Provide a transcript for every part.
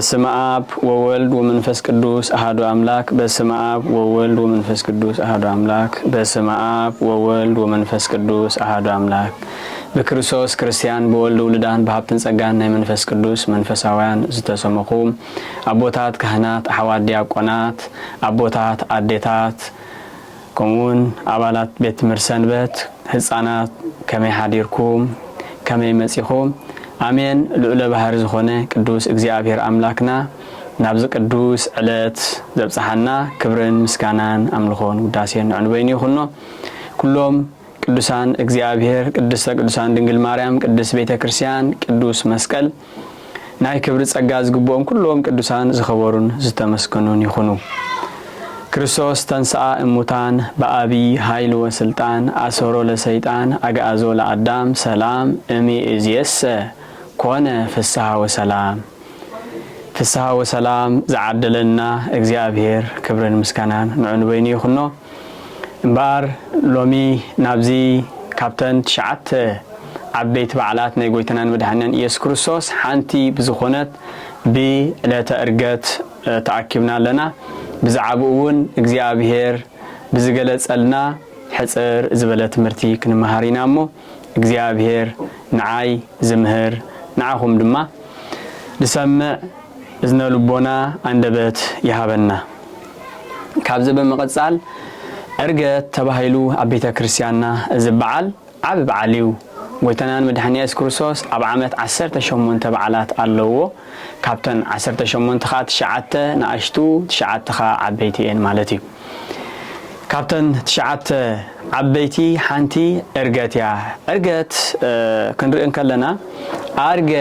በስመ አብ ወወልድ ወመንፈስ ቅዱስ አሐዱ አምላክ። በስመ አብ ወወልድ ወመንፈስ ቅዱስ አሐዱ አምላክ። በስመ አብ ወወልድ ወመንፈስ ቅዱስ አሐዱ አምላክ። ብክርስቶስ ክርስቲያን፣ ብወልድ ውሉዳን፣ ብሃብትን ጸጋን ናይ መንፈስ ቅዱስ መንፈሳውያን ዝተሰመኹም ኣቦታት ካህናት፣ ኣሕዋት ዲያቆናት፣ ኣቦታት ኣዴታት፣ ከምኡውን ኣባላት ቤት ትምህርቲ ሰንበት፣ ህጻናት፣ ከመይ ሓዲርኩም? ከመይ መጺኹም? ኣሜን። ልዑለ ባህሪ ዝኾነ ቅዱስ እግዚኣብሔር ኣምላክና ናብዚ ቅዱስ ዕለት ዘብጽሓና ክብርን ምስጋናን ኣምልኾን ውዳሴን ንዕንበይኑ ይኹኖ። ኩሎም ቅዱሳን እግዚኣብሔር፣ ቅድስተ ቅዱሳን ድንግል ማርያም፣ ቅድስት ቤተ ክርስቲያን፣ ቅዱስ መስቀል፣ ናይ ክብሪ ጸጋ ዝግብኦም ኩሎም ቅዱሳን ዝኸበሩን ዝተመስገኑን ይኹኑ። ክርስቶስ ተንሥአ እሙታን በአቢ ኃይል ወስልጣን አሰሮ ለሰይጣን አግዓዞ ለአዳም ሰላም እምይእዜሰ ኮነ ፍስሐ ወሰላም። ፍስሐ ወሰላም ዝዓደለና እግዚኣብሔር ክብርን ምስጋናን ንዑ ንበይኑ ይኹኖ። እምበኣር ሎሚ ናብዚ ካብተን ትሽዓተ ዓበይቲ በዓላት ናይ ጎይታናን መድሓኒናን ኢየሱስ ክርስቶስ ሓንቲ ብዝኾነት ብዕለተ ዕርገት ተኣኪብና ኣለና። ብዛዕባኡ እውን እግዚኣብሔር ብዝገለጸልና ሕጽር ዝበለ ትምህርቲ ክንመሃር ኢና እሞ እግዚኣብሔር ንዓይ ዝምህር ንዓኹም ድማ ዝሰምዕ እዝነ ልቦና ኣንደበት ይሃበና። ካብዚ ብምቕጻል ዕርገት ተባሂሉ ኣብ ቤተ ክርስቲያንና እዚ በዓል ዓቢ በዓል እዩ። ጎይታናን መድሓኒ የሱስ ክርስቶስ ኣብ ዓመት ዓሰርተ ሸሞንተ በዓላት ኣለዎ። ካብተን ዓሰርተ ሸሞንተ ኸዓ ትሽዓተ ንኣሽቱ ትሽዓተ ኸዓ ዓበይቲ እየን ማለት እዩ። ካብተን ትሽዓተ ዓበይቲ ሓንቲ ዕርገት እያ። ዕርገት ክንርኢ እንከለና ኣርገ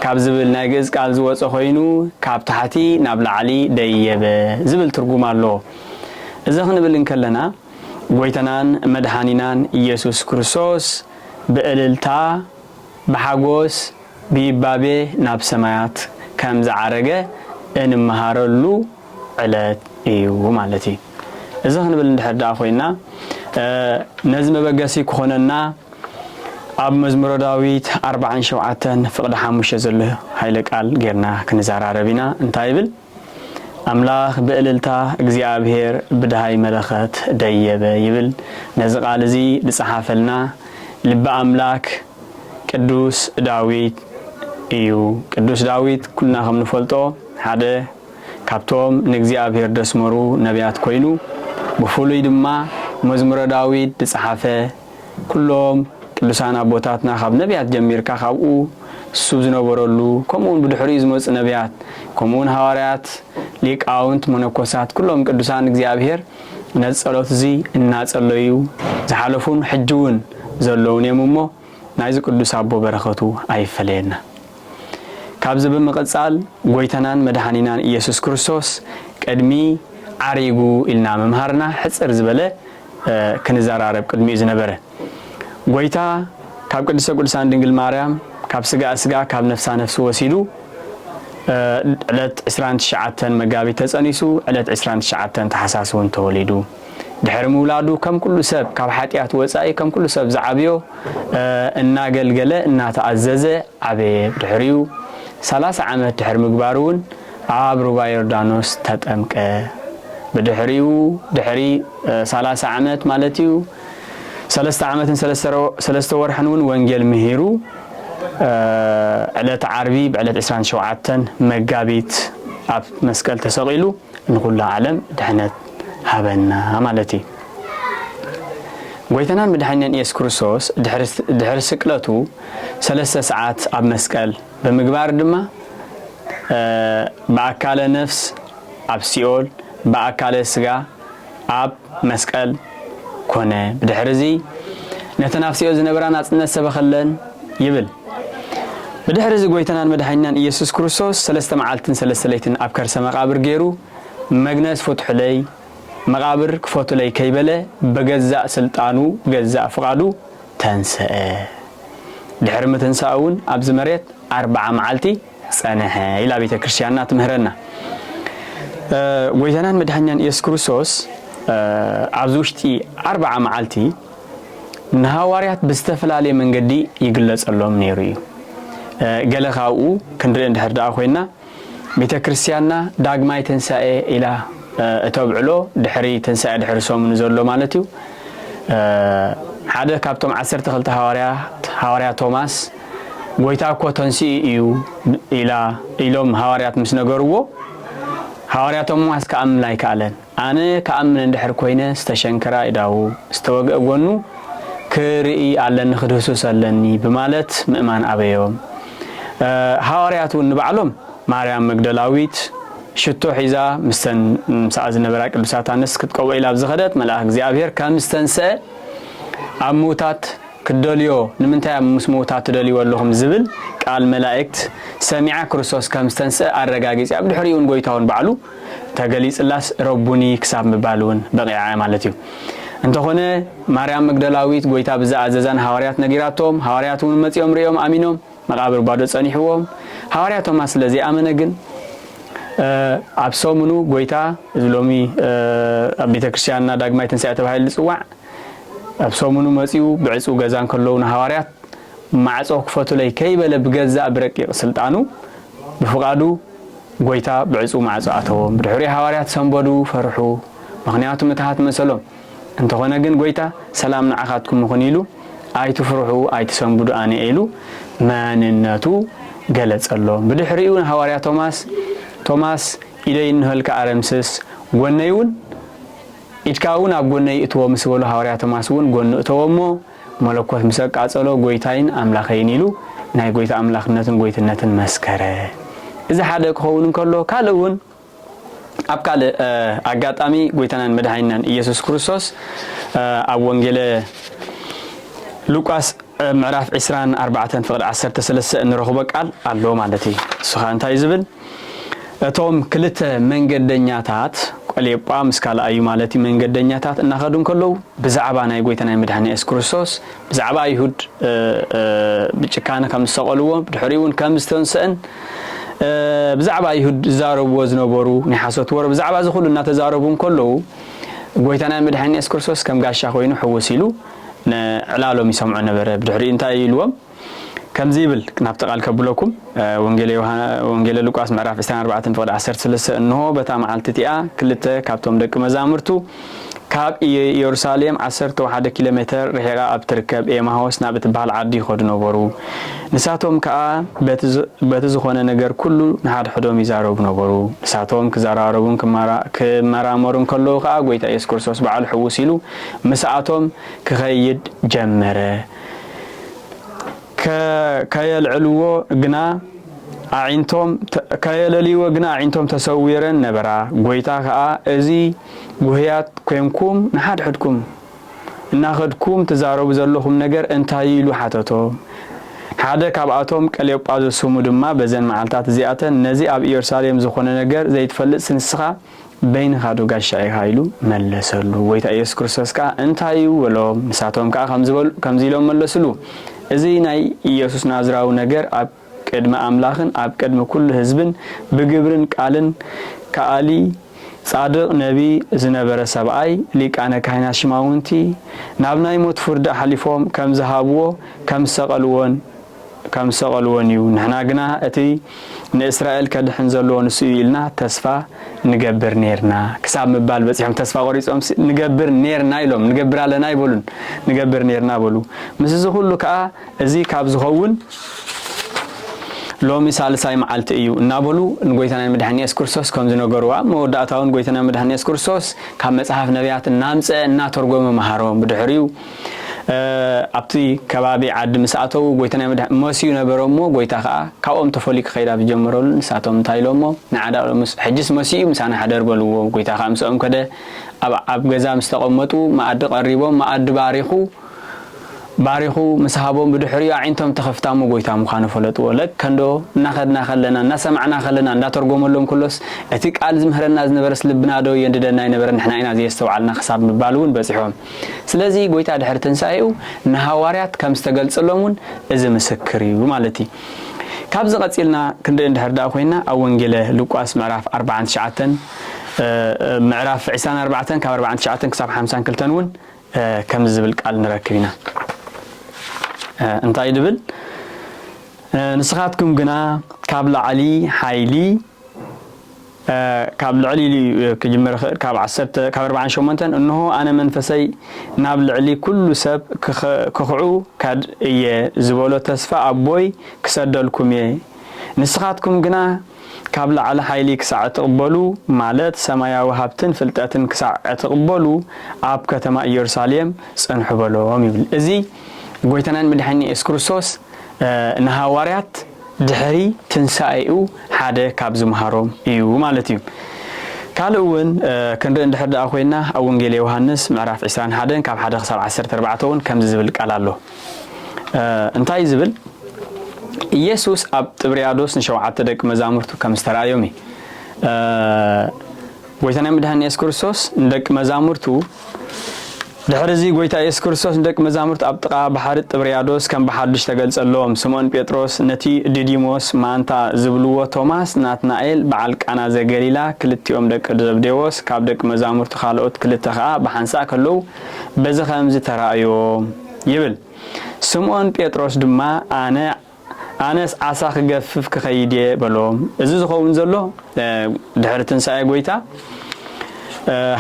ካብ ዝብል ናይ ግእዝ ቃል ዝወፀ ኮይኑ ካብ ታሕቲ ናብ ላዕሊ ደየበ ዝብል ትርጉም ኣለዎ። እዚ ክንብል እንከለና ጎይታናን መድሓኒናን ኢየሱስ ክርስቶስ ብእልልታ ብሓጎስ ብይባቤ ናብ ሰማያት ከም ዝዓረገ እንመሃረሉ ዕለት እዩ ማለት እዩ። እዚ ክንብል እንድሕር ደኣ ኮይና ነዚ መበገሲ ክኾነና ኣብ መዝሙረ ዳዊት ኣርባዓን ሸውዓተን ፍቕዲ ሓሙሽተ ዘሎ ሃይለ ቃል ጌርና ክንዘራረብ ኢና። እንታይ ይብል? ኣምላኽ ብእልልታ እግዚኣብሔር ብድሃይ መለኸት ደየበ ይብል። ነዚ ቃል እዚ ዝጸሓፈልና ልቢ ኣምላክ ቅዱስ ዳዊት እዩ። ቅዱስ ዳዊት ኩልና ከም ንፈልጦ ሓደ ካብቶም ንእግዚኣብሔር ደስመሩ ነቢያት ኮይኑ ብፍሉይ ድማ መዝሙረ ዳዊት ዝጸሓፈ ኩሎም ቅዱሳን ኣቦታትና ካብ ነቢያት ጀሚርካ ካብኡ እሱ ዝነበረሉ ከምኡውን ብድሕሪኡ ዝመፁ ነቢያት ከምኡውን ሃዋርያት ሊቃውንት መነኮሳት ኩሎም ቅዱሳን እግዚኣብሔር ነዚ ጸሎት እዚ እናጸለዩ ዝሓለፉን ሕጂ እውን ዘለውን እዮም እሞ ናይዚ ቅዱስ ኣቦ በረኸቱ ኣይፈለየና። ካብዚ ብምቕጻል ጎይታናን መድሓኒናን ኢየሱስ ክርስቶስ ቅድሚ ዓሪጉ ኢልና ምምሃርና ሕጽር ዝበለ ክንዘራረብ ቅድሚኡ ዝነበረ ጎይታ ካብ ቅድስተ ቅዱሳን ድንግል ማርያም ካብ ስጋ ስጋ ካብ ነፍሳ ነፍሲ ወሲዱ ዕለት ዕስራን ትሽዓተን መጋቢት ተጸኒሱ ዕለት ዕስራን ትሽዓተን ተሓሳስ እውን ተወሊዱ። ድሕሪ ምውላዱ ከም ኩሉ ሰብ ካብ ሓጢኣት ወጻኢ ከም ኩሉ ሰብ ዝዓብዮ እናገልገለ እናተኣዘዘ ዓበየ። ብድሕሪኡ ሰላሳ ዓመት ድሕሪ ምግባሩ እውን ኣብ ሩባ ዮርዳኖስ ተጠምቀ። ብድሕሪኡ ድሕሪ ሰላሳ ዓመት ማለት እዩ ሰለስተ ዓመትን ሰለስተ ወርሕን እውን ወንጌል ምሂሩ ዕለት ዓርቢ ብዕለት ዕስራን ሸውዓተን መጋቢት ኣብ መስቀል ተሰቒሉ ንኹላ ዓለም ድሕነት ሃበና ማለት እዩ። ጎይታናን መድሓኒናን ኢየሱስ ክርስቶስ ድሕሪ ስቅለቱ ሰለስተ ሰዓት ኣብ መስቀል ብምግባር ድማ ብኣካለ ነፍስ ኣብ ሲኦል ብኣካለ ስጋ ኣብ መስቀል ኮነ። ብድሕሪ እዚ ነተን ኣብ ሲኦል ዝነበራ ናጽነት ሰበኸለን ይብል። ብድሕሪ እዚ ጎይታናን መድሓኒናን ኢየሱስ ክርስቶስ ሰለስተ መዓልትን ሰለስተ ለይትን ኣብ ከርሰ መቓብር ገይሩ መግነዝ ፍትሑለይ መቓብር ክፈቱለይ ከይበለ ብገዛእ ስልጣኑ ብገዛእ ፍቓዱ ተንሰአ። ድሕሪ ምትንሳእ እውን ኣብዚ መሬት ኣርብዓ መዓልቲ ጸንሐ ኢላ ቤተ ክርስቲያንና ትምህረና። ጎይታናን መድሓኛን ኢየሱስ ክርስቶስ ኣብዚ ውሽጢ ኣርብዓ መዓልቲ ንሃዋርያት ብዝተፈላለየ መንገዲ ይግለጸሎም ነይሩ እዩ። ገለ ካብኡ ክንርኢ እንድሕር ደኣ ኮይና ቤተ ክርስቲያንና ዳግማይ ትንሳኤ ኢላ፣ እ፣ እተብዕሎ ድሕሪ ትንሳኤ ድሕሪ ሰሙኑ ዘሎ ማለት እዩ። እ፣ ሓደ ካብቶም ዓሰርተ ክልተ ሃዋርያት፣ ሃዋርያ ቶማስ፣ "ጎይታ እኮ ተንሲኡ እዩ" ኢላ፣ ኢሎም ሃዋርያት ምስ ነገርዎ፣ ሃዋርያ ቶማስ ክኣምን ኣይከኣለን። "ኣነ ክኣምን እንድሕር ኮይነ፣ ዝተሸንከረ ኣእዳዉ፣ ዝተወግአ ጎኑ ክርኢ ኣለኒ፣ ክድህስስ ኣለኒ" ብማለት ምእማን ኣበዮም። እ፣ ሃዋርያት እውን ንባዕሎም፣ ማርያም መግደላዊት ሽቶ ሒዛ፣ ምስተን ምሳኣ ዝነበራ ቅዱሳት ኣንስት ክትቀብኦ ኢላ ኣብ ዝኸደት፣ መልኣኽ እግዚኣብሔር ከም ዝተንስአ፣ ኣብ ምውታት ክትደልዮ፣ ንምንታይ ኣብ ምስ ምውታት ትደልይዎ ኣለኹም ዝብል ቃል መላእክት ሰሚዓ፣ ክርስቶስ ከም ዝተንስአ ኣረጋጊጺኣ፣ ብድሕሪኡ እውን ጎይታ እውን ባዕሉ ተገሊጽላስ ረቡኒ ክሳብ ምባል እውን በቒዓ ማለት እዩ። እንተኾነ ማርያም መግደላዊት ጎይታ ብዝኣዘዛ ንሃዋርያት ነጊራቶም፣ ሃዋርያት እውን መጺኦም ርእዮም ኣሚኖም፣ መቓብር ባዶ ጸኒሕዎም። ሃዋርያ ቶማስ ስለ ዘይኣመነ ግን፣ እ፣ ኣብ ሰሙኑ ጎይታ፣ እዚ ሎሚ፣ እ፣ ኣብ ቤተ ክርስቲያንና ዳግማይ ትንሳኤ ተባሂሉ ዝጽዋዕ፣ ኣብ ሰሙኑ መጺኡ ብዕጹው ገዛ እንከለዉ ንሃዋርያት፣ "ማዕጾ ክፈቱለይ" ከይበለ ብገዛእ ብረቂቕ ስልጣኑ ብፍቓዱ ጎይታ ብዕጹው ማዕጾ ኣተዎም። ብድሕሪኡ ሃዋርያት ሰንበዱ፣ ፈርሑ። ምኽንያቱ ምትሃት መሰሎም። እንተኾነ ግን ጎይታ "ሰላም ንዓኻትኩም ይኹን" ኢሉ፣ "ኣይትፍርሑ፣ ኣይትሰንብዱ፣ ኣነ እየ" ኢሉ መንነቱ ገለጸሎም። ብድሕሪኡ ንሃዋርያ ቶማስ፣ "ቶማስ፣ ኢደይ እንሆልካ ኣረምስስ፣ ጎነይ እውን፣ ኢድካ እውን ኣብ ጎነይ እትዎ" ምስ በሎ፣ ሃዋርያ ቶማስ እውን ጎኑ እተዎ እሞ፣ መለኮት ምስ ኣቃጸሎ፣ "ጎይታይን ኣምላኸይን" ኢሉ ናይ ጎይታ ኣምላኽነትን ጎይትነትን መስከረ። እዚ ሓደ ክኸውን እንከሎ፣ ካልእ እውን ኣብ ካልእ፣ እ፣ ኣጋጣሚ ጎይታናን መድሓኒናን ኢየሱስ ክርስቶስ፣ እ፣ ኣብ ወንጌለ ሉቃስ፣ እ፣ ምዕራፍ ዕስራን ኣርባዕተን ፍቕዲ ዓሰርተ ሰለስተ እንረኽቦ ቃል ኣሎ ማለት እዩ። እሱ ኸኣ እንታይ እዩ ዝብል? እቶም ክልተ መንገደኛታት፣ ቀሌጳ ምስ ካልኣዩ ማለት እዩ፣ መንገደኛታት እናኸዱ እንከለዉ፣ ብዛዕባ ናይ ጎይታ ናይ መድሓኒ የሱስ ክርስቶስ፣ ብዛዕባ ኣይሁድ፣ እ፣ እ፣ ብጭካነ ከም ዝሰቐልዎ፣ ብድሕሪኡ እውን ከም ዝተንስአን፣ እ፣ ብዛዕባ ኣይሁድ ዝዛረብዎ ዝነበሩ ናይ ሓሶት ወረ፣ ብዛዕባ እዚ ኩሉ እናተዛረቡ እንከለዉ፣ ጎይታ ናይ መድሓኒ የሱስ ክርስቶስ ከም ጋሻ ኮይኑ ሕውስ ኢሉ ንዕላሎም ይሰምዖ ነበረ። ብድሕሪኡ እንታይ ኢልዎም? ከምዚ ይብል፣ ናብቲ ቃል ከብለኩም፣ እ፣ ወንጌለ ዮሃ-፣ ወንጌለ ሉቃስ ምዕራፍ ዕስራን ኣርባዕተን ፍቕዲ ዓሰርተ ሰለስተ፣ እንሆ በታ መዓልቲ እቲኣ ክልተ ካብቶም ደቂ መዛሙርቱ ካብ ኢየ-፣ ኢየሩሳሌም ዓሰርተ ሓደ ኪሎ ሜተር ርሒቓ ኣብ ትርከብ ኤማሆስ ናብ እትበሃል ዓዲ ይኸዱ ነበሩ። ንሳቶም ከኣ በቲ ዝ-፣ በቲ ዝኾነ ነገር ኩሉ ንሓድሕዶም ይዛረቡ ነበሩ። ንሳቶም ክዘራረቡን ክመራ-፣ ክመራመሩን ከለዉ ከኣ፣ ጎይታ ኢየሱስ ክርስቶስ ባዕሉ ሕውስ ኢሉ ምስኣቶም ክኸይድ ጀመረ። ከ-፣ ከየልዕልዎ ግና ኣዒንቶም ተ-፣ ከየለልይዎ ግና ኣዒንቶም ተሰዊረን ነበራ። ጎይታ ኸኣ፣ "እዚ ጉህያት ኬንኩም ንሓድሕድኩም እናኸድኩም ትዛረቡ ዘለኹም ነገር እንታይ እዩ?" ኢሉ ሓተቶም። ሓደ ካብኣቶም ቀሌዮጳ ዘስሙ ድማ፣ በዘን መዓልታት እዚኣተን፣ "ነዚ ኣብ ኢየሩሳሌም ዝኾነ ነገር ዘይትፈልጥስ ንስኻ በይንኻ ዶ ጋሻ ኢኻ?" ኢሉ መለሰሉ። ጎይታ ኢየሱስ ክርስቶስ ከኣ፣ "እንታይ እዩ?" በሎም። ንሳቶም ከኣ ከምዚ በሉ-፣ ከምዚ ኢሎም መለሱሉ፣ "እዚ ናይ ኢየሱስ ናዝራዊ ነገር ኣብ ቅድሚ ኣምላኽን ኣብ ቅድሚ ኩሉ ህዝብን ብግብርን ቃልን ከኣሊ ጻድቕ ነቢ ዝነበረ ሰብኣይ፣ ሊቃነ ካህናት ሽማውንቲ ናብ ናይ ሞት ፍርዲ ኣሕሊፎም ከም ዝሃብዎ፣ ከም ዝሰቐልዎን፣ ከም ዝሰቐልዎን እዩ። ንሕና ግና እቲ ንእስራኤል ከድሕን ዘለዎ ንሱ እዩ ኢልና ተስፋ ንገብር ኔርና" ክሳብ ምባል በጺሖም፣ ተስፋ ቆሪጾም ሲ-፣ "ንገብር ኔርና" ኢሎም፣ "ንገብር ኣለና" ኣይበሉን፣ "ንገብር ኔርና" በሉ። ምስ እዚ ኩሉ ከኣ፣ "እዚ ካብ ዝኸውን ሎሚ ሳልሳይ መዓልቲ እዩ" እናበሉ ንጎይታናን መድሓኒ የሱስ ክርስቶስ ከም ዝነገርዋ፣ መወዳእታ እውን ጎይታናን መድሓኒ የሱስ ክርስቶስ ካብ መጽሓፍ ነቢያት እናምጽአ እናተርጎመ መሃሮም። ብድሕሪኡ፣ እ፣ ኣብቲ ከባቢ ዓዲ ምስ ኣተዉ፣ ጎይታናን መድሓ-፣ መሲኡ ነበረ እሞ፣ ጎይታ ከኣ ካብኦም ተፈልዩ ክኸይድ ኣብ ዝጀመረሉ፣ ንሳቶም እንታይ ኢሎሞ? "ንዓዳ ሎምስ፣ ሕጅስ መሲኡ፣ ምሳና ሕደር" በልዎ። ጎይታ ከኣ ምስኦም ከደ፣ ኣብ፣ ኣብ ገዛ ምስ ተቐመጡ፣ መኣዲ ቀሪቦም፣ መኣዲ ባሪኹ፣ ባሪኹ ምስ ሃቦም፣ ብድሕሪኡ ኣዒንቶም ተኸፍታ እሞ ጎይታ ምዃኑ ፈለጥዎ። ለከ እንዶ እናኸድና ከለና፣ እናሰማዕና ከለና፣ እንዳተርጎመሎም ከሎስ፣ እቲ ቃል ዝምህረና ዝነበረስ ልብና ዶ የንድደና ኣይነበረን? ንሕና ኢና ዘየስተውዓልና ክሳብ ምባል እውን በጺሖም። ስለዚ ጎይታ ድሕሪ ትንሳኤኡ ንሃዋርያት ከም ዝተገልጸሎም እውን እዚ ምስክር እዩ ማለት እዩ። ካብዚ ቀጺልና ክንርኢ እንድሕር ደኣ ኮይና፣ ኣብ ወንጌለ ሉቃስ ምዕራፍ ኣርባዓን ትሽዓተን፣ እ፣ ምዕራፍ ዕስራን ኣርባዕተን ካብ ኣርባዓን ትሽዓተን ክሳብ ሓምሳን ክልተን እውን እ፣ ከምዚ ዝብል ቃል ንረክብ ኢና። እ፣ እንታይ ድብል? እ፣ "ንስኻትኩም ግና ካብ ላዕሊ ሓይሊ ካብ ልዕሊ ኢሉ ክጅምር ይኽእል። ካብ ዓሰርተ ካብ ኣርባዓን ሸሞንተን፣ እንሆ ኣነ መንፈሰይ ናብ ልዕሊ ኩሉ ሰብ ክኸ- ክኽዑ ካድ እየ ዝበሎ ተስፋ ኣቦይ ክሰደልኩም እየ። ንስኻትኩም ግና ካብ ላዕሊ ሓይሊ ክሳዕ እትቕበሉ፣ ማለት ሰማያዊ ሃብትን ፍልጠትን ክሳዕ እትቕበሉ፣ ኣብ ከተማ ኢየሩሳሌም ጽንሑ በሎም ይብል። እዚ ጎይታናን መድሓኒ የሱስ ክርስቶስ ንሃዋርያት ድሕሪ ትንሳኤኡ ሓደ ካብ ዝምሃሮም እዩ ማለት እዩ። ካልእ እውን ክንርኢ እንድሕር ደኣ ኮይና፣ ኣብ ወንጌል ዮሃንስ ምዕራፍ ዕስራን ሓደን ካብ ሓደ ክሳብ ዓሰርተ ኣርባዕተ እውን ከምዚ ዝብል ቃል ኣሎ። እንታይ ዝብል? ኢየሱስ ኣብ ጥብርያዶስ ንሸውዓተ ደቂ መዛሙርቱ ከም ዝተራእዮም እዩ። ጎይታና መድሓኒ የሱስ ክርስቶስ ንደቂ መዛሙርቱ፣ ድሕሪ እዚ ጎይታ የሱስ ክርስቶስ ንደቂ መዛሙርቱ ኣብ ጥቓ ባሕሪ ጥብርያዶስ ከም ብሓድሽ ተገልጸሎም። ስምኦን ጴጥሮስ፣ ነቲ ዲዲሞስ ማንታ ዝብልዎ ቶማስ፣ ናትናኤል በዓል ቃና ዘገሊላ፣ ክልቲኦም ደቂ ዘብዴዎስ፣ ካብ ደቂ መዛሙርቱ ካልኦት ክልተ ኸኣ ብሓንሳእ ከለዉ በዚ ኸምዚ ተራእዮም ይብል። ስምኦን ጴጥሮስ ድማ፣ ኣነ ኣነስ ዓሳ ክገፍፍ ክኸይድ እየ በሎም። እዚ ዝኸውን ዘሎ ድሕሪ ትንሳኤ ጎይታ፣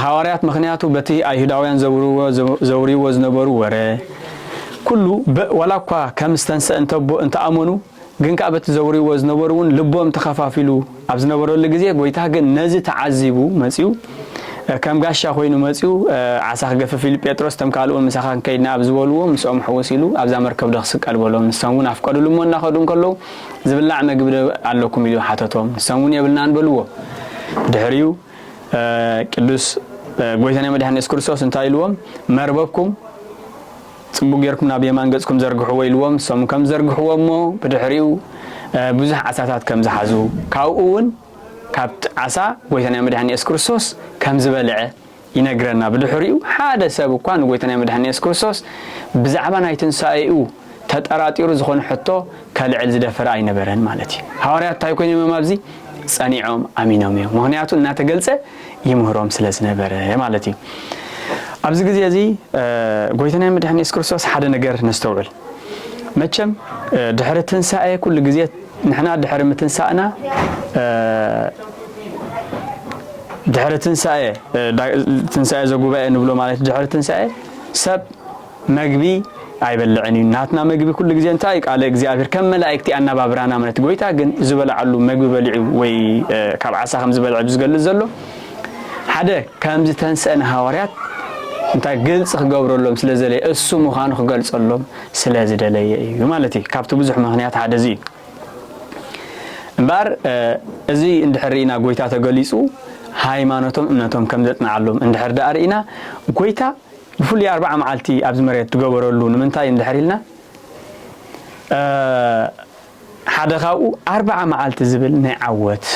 ሃዋርያት፣ ምኽንያቱ በቲ ኣይሁዳውያን ዘውርዎ- ዘውርይዎ ዝነበሩ ወረ ኩሉ፣ ዋላ እኳ ከም ዝተንሰ እንተቦ እንተኣመኑ፣ ግን ከኣ በቲ ዘውርይዎ ዝነበሩ እውን ልቦም ተኸፋፊሉ ኣብ ዝነበረሉ ግዜ፣ ጎይታ ግን ነዚ ተዓዚቡ መጺኡ፣ ከም ጋሻ ኮይኑ መጺኡ፣ ዓሳ ክገፍፍ ኢሉ፣ ጴጥሮስ፣ እቶም ካልእ እውን ምሳኻ ክንከይድ ኢና ኣብ ዝበልዎ፣ ምስኦም ሕውስ ኢሉ ኣብዛ መርከብ ዶ ክስቀል በሎም። ንሶም እውን ኣፍቀዱሉ እሞ እናኸዱ እንከለዉ፣ ዝብላዕ መግቢ ዶ ኣለኩም ኢሉ ሓተቶም። ንሶም እውን የብልናን በልዎ። ድሕሪኡ ቅዱስ ጎይታና መድሓኒ የሱስ ክርስቶስ እንታይ ኢልዎም? መርበብኩም ጽቡቕ ጌርኩም ናብ የማን ገጽኩም ዘርግሕዎ ኢልዎም። ንሶም ከም ዘርግሕዎ እሞ ብድሕሪኡ ብዙሕ ዓሳታት ከም ዝሓዙ፣ ካብኡ እውን ካብቲ ዓሳ ጎይታና መድሓኒ የሱስ ክርስቶስ ከም ዝበልዐ ይነግረና። ብድሕሪኡ ሓደ ሰብ እኳ ንጎይታና መድሓኒ የሱስ ክርስቶስ ብዛዕባ ናይ ትንሳኤኡ ተጠራጢሩ ዝኾነ ሕቶ ከልዕል ዝደፈረ ኣይነበረን ማለት እዩ። ሃዋርያት እንታይ ኮይኖም እዮም ኣብዚ? ጸኒዖም ኣሚኖም እዮም። ምኽንያቱ እናተገልጸ ይምህሮም ስለ ዝነበረ ማለት እዩ። ኣብዚ ግዜ እዚ ጎይታና መድሓኒ የሱስ ክርስቶስ ሓደ ነገር ነስተውዕል። መቸም ድሕሪ ትንሳኤ ኩሉ ግዜ ንሕና ድሕሪ ምትንሳእና፣ ድሕሪ ትንሳኤ፣ ትንሳኤ ዘጉባኤ ንብሎ ማለት፣ ድሕሪ ትንሳኤ ሰብ መግቢ ኣይበልዕን እዩ። ናትና መግቢ ኩሉ ግዜ እንታይ እዩ? ቃለ እግዚኣብሔር፣ ከም መላእክቲ ኣነባብራና ማለት። ጎይታ ግን ዝበልዓሉ መግቢ በሊዑ ወይ ካብ ዓሳ ከም ዝበልዐ ዝገልጽ ዘሎ፣ ሓደ ከም ዝተንስአ ንሃዋርያት እንታይ ግልጺ ክገብረሎም ስለ ዘለ፣ እሱ ምዃኑ ክገልጸሎም ስለ ዝደለየ እዩ ማለት እዩ። ካብቲ ብዙሕ ምኽንያት ሓደ እዚ እዩ። እምበኣር እዚ እንድሕር ርኢና፣ ጎይታ ተገሊጹ ሃይማኖቶም እምነቶም ከም ዘጽንዓሎም እንድሕር ደኣ ርኢና፣ ጎይታ ብፍሉይ ኣርብዓ መዓልቲ ኣብዚ መሬት ዝገበረሉ ንምንታይ እንድሕር ኢልና፣ ሓደ ካብኡ ኣርብዓ መዓልቲ ዝብል ናይ ዓወት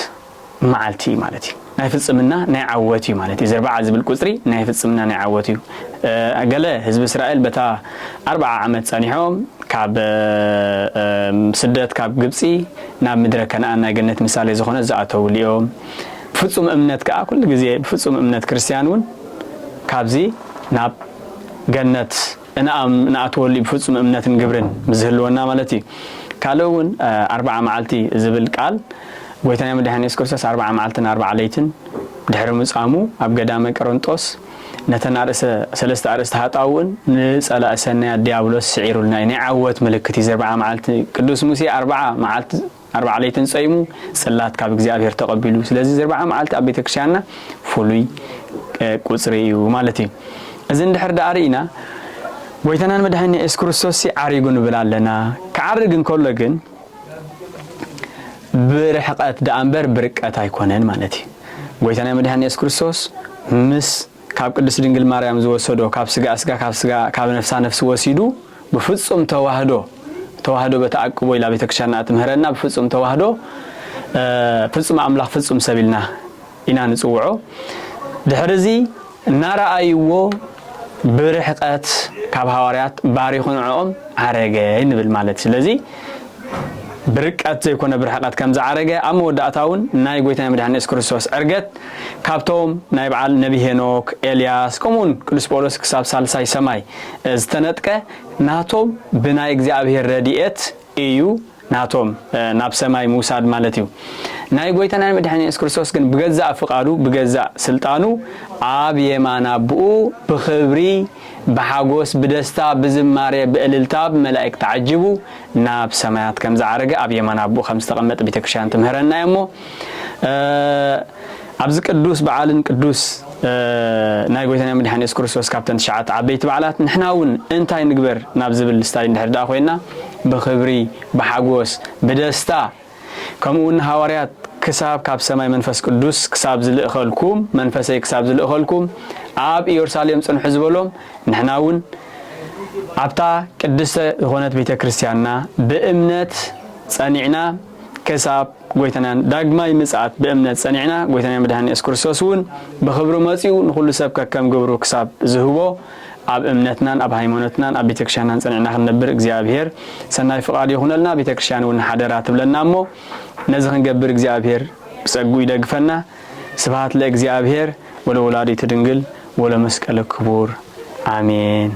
መዓልቲ እዩ ማለት እዩ። ናይ ፍጽምና ናይ ዓወት እዩ ማለት እዩ። እዚ ኣርብዓ ዝብል ቁጽሪ ናይ ፍጽምና ናይ ዓወት እዩ። ገለ ህዝቢ እስራኤል በታ ኣርብዓ ዓመት ጸኒሖም ካብ ስደት ካብ ግብጺ ናብ ምድረ ከነኣን ናይ ገነት ምሳሌ ዝኾነ ዝኣተውሉ እዮም። ብፍጹም እምነት ከኣ ኩሉ ግዜ ብፍጹም እምነት ክርስትያን እውን ካብዚ ናብ ገነት እንኣም- እንኣትወሉ እዩ፣ ብፍጹም እምነትን ግብርን ምስ ዝህልወና ማለት እዩ። ካልእ እውን ኣርብዓ መዓልቲ ዝብል ቃል ጎይታና መድሓኒ የሱስ ክርስቶስ ኣርብዓ መዓልትን ኣርብዓ ለይትን ድሕሪ ምጻሙ ኣብ ገዳመ ቀረንጦስ ነተን ኣርእስተ ሰለስተ ኣርእስተ ሃጣውእን ንጸላኢ ሰናያት ዲያብሎስ ስዒሩልና እዩ። ናይ ዓወት ምልክት እዩ። ዘርብዓ መዓልቲ ቅዱስ ሙሴ ኣርብዓ መዓልቲ ኣርብዓ ለይትን ጸይሙ ጽላት ካብ እግዚኣብሔር ተቐቢሉ። ስለዚ ዘርብዓ መዓልቲ ኣብ ቤተክርስትያንና ፍሉይ ቁጽሪ እዩ ማለት እዩ። እዚ እንድሕር ደኣ ርኢና ጎይታናን መድሓኒና የሱስ ክርስቶስ ሲ ዓሪጉ ንብል ኣለና። ክዓርግ እንከሎ ግን ብርሕቐት ደኣ እምበር ብርቀት ኣይኮነን ማለት እዩ። ጎይታና መድሓኒ የሱስ ክርስቶስ ምስ ካብ ቅድስት ድንግል ማርያም ዝወሰዶ ካብ ስጋ ስጋ ካብ ስጋ ካብ ነፍሳ ነፍሲ ወሲዱ ብፍጹም ተዋህዶ ተዋህዶ በተኣቅቦ ኢላ ቤተክርስትያንና እትምህረና ብፍጹም ተዋህዶ ፍጹም ኣምላኽ ፍጹም ሰብ ኢልና ኢና ንጽውዖ። ድሕሪ እዚ እናረኣይዎ ብርሕቐት ካብ ሃዋርያት ባሪኹ ንዕኦም ዓረገ ንብል ማለት። ስለዚ ብርቀት ዘይኮነ ብርሕቐት ከም ዝዓረገ ኣብ መወዳእታ እውን ናይ ጎይታና መድሓኒ የሱስ ክርስቶስ ዕርገት ካብቶም ናይ በዓል ነቢ ሄኖክ፣ ኤልያስ ከምኡውን ቅዱስ ጳውሎስ ክሳብ ሳልሳይ ሰማይ ዝተነጥቀ ናቶም ብናይ እግዚኣብሔር ረድኤት እዩ ናቶም ናብ ሰማይ ምውሳድ ማለት እዩ። ናይ ጎይታና መድሓኒ የሱስ ክርስቶስ ግን ብገዛእ ፍቓዱ ብገዛእ ስልጣኑ ኣብ የማን ኣቦኡ ብኽብሪ ብሓጎስ ብደስታ ብዝማሬ ብእልልታ ብመላእክት ተዓጂቡ ናብ ሰማያት ከም ዝዓረገ ኣብ የማን ኣቦኡ ከም ዝተቐመጠ ቤተክርስትያን ትምህረና እያ። እሞ ኣብዚ ቅዱስ በዓልን ቅዱስ ናይ ጎይታና መድሓኒ የሱስ ክርስቶስ ካብተን ትሽዓተ ዓበይቲ በዓላት ንሕና እውን እንታይ ንግበር ናብ ዝብል ስታዲ እንድሕር ደኣ ኮይና ብኽብሪ ብሓጎስ ብደስታ ከምኡ እውን ንሃዋርያት ክሳብ ካብ ሰማይ መንፈስ ቅዱስ ክሳብ ዝልእኸልኩም መንፈሰይ ክሳብ ዝልእኸልኩም ኣብ ኢየሩሳሌም ጽንሑ ዝበሎም ንሕና እውን ኣብታ ቅድስተ ዝኾነት ቤተ ክርስቲያንና ብእምነት ጸኒዕና ክሳብ ጎይታናን ዳግማይ ምጽኣት ብእምነት ጸኒዕና ጎይታና መድሓኒ የሱስ ክርስቶስ እውን ብኽብሪ መጺኡ ንኹሉ ሰብ ከከም ግብሩ ክሳብ ዝህቦ ኣብ እምነትናን ኣብ ሃይማኖትናን ኣብ ቤተክርስትያንናን ጸኒዕና ክንነብር እግዚኣብሔር ሰናይ ፍቓድ ይኹነልና። ቤተክርስትያን እውን ሓደራ ትብለና እሞ ነዚ ክንገብር እግዚኣብሔር ብጸግኡ ይደግፈና። ስብሐት ለእግዚኣብሔር ወለወላዲቱ ድንግል ወለመስቀሉ ክቡር ኣሜን።